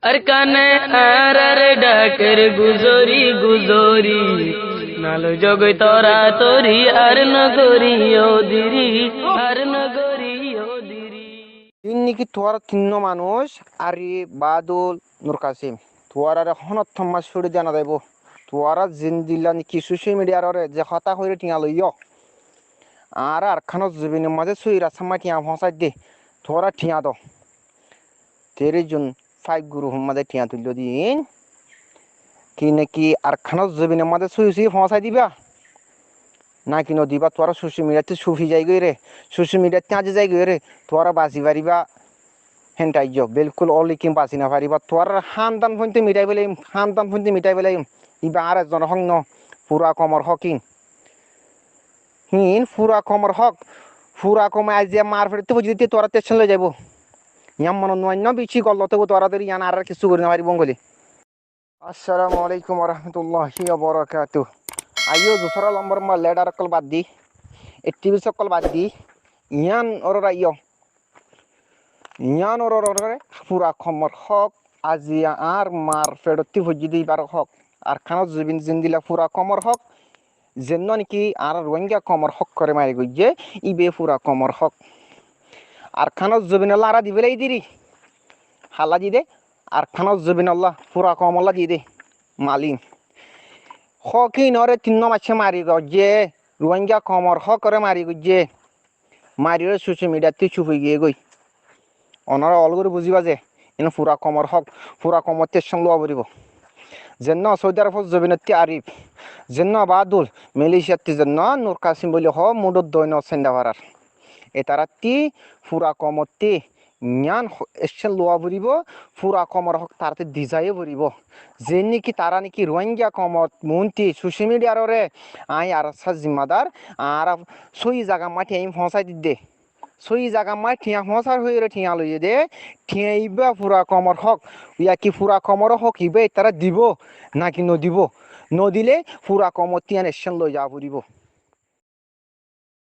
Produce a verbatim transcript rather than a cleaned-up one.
Arkane añárar dhaker guzori guzori, naloi zogoi toratori, ar nogorí odiri, ar nogorí odiri. Iín niki tuáñra tinnó manúic, Arif, Badul, Nur Kasim. Tuáñrare honóttomma sóri zana zaibó. Tuáñra zendilla niki social mediar ore ze hotá hoire thiañ loiyó, añára Arkanor zobinor mazé sói rastammá thiañ foóñsai de, tuáñra thiañ do. Tiríc zon faik gurufór mazé thiañ tuilló de iín. Ki niki Arkanor zobinor mazé sói sói foóñsai diba? Naki nodibá? Tuáñra social mediattú cufi zaigói re, social mediattú añzi zaigói re, tuáñra basi faribá? Hénte aijjó, bilkul ólikin basi nofaribá. Tuáñrar hándan fointo mitai felaiyum, hándan fointo mitai felaiyum. Ibá añár ezzonor hók no, fura koumor hók iín. Iín fura koumor hók. Fura koume aijja mar feçottú foijjé de tuáñrattú ekcon loi zaibó. Yián monot no ainnó, beci gollot óibo tuáñrattú, yián añára kessú gorí nofaribó ngóli. Assalamu alaikum warahmatulláhi wabarakátuhu. Aiyó, dusóra lombor ma ledar ókkol bad di, ektivis ókkol bad di, yián órar aiyó. Yián órar órar fura koumor hók, aijja añár mar feçottú foijjé de ibár hók. Arkanor zobin zendilla fura koumor hók, zennó niki añára Ruáingga koumor hókore mari goijjé, íba fura koumor hók. Arkanor zobinolla añára di félai diri. Halla di de, Arkanor zobinolla, fura koumolla di de. Malin. Hók iínoré tinnó maicé mari goijjé, Ruáingga koumor hókore mari goijjé. Mariyóre social mediattú cuf ói giyé goi. Onorá ol gorí buzíba ze, iín fura koumor hók, fura koumottú ekcon luwa foribó. Zennó Saudi Arabor zobinottú Arif, zennó Badul, Malaysiattú zennó Nur Kasim buli hoó, muúdor dóinor Saindafarar. Itarattú fura koumottú yián ekcon luwa foribó, fura koumor hók tarattú di zaiya foribó. Ze niki tará niki Ruáingga koumor muúntu social mediar ore aññí ARSAr zimmadar, añára sóiyi zagammá thiañ foóñsai di de. Sóiyi zagammá thiañ foóñsar hoiyóre thiañ loiyé de, thiañ ibá fura koumor hók, yaki fura koumor hók ibá itará dibó naki nodibó? Nodilé fura koumottú yián ekcon loi za foribó.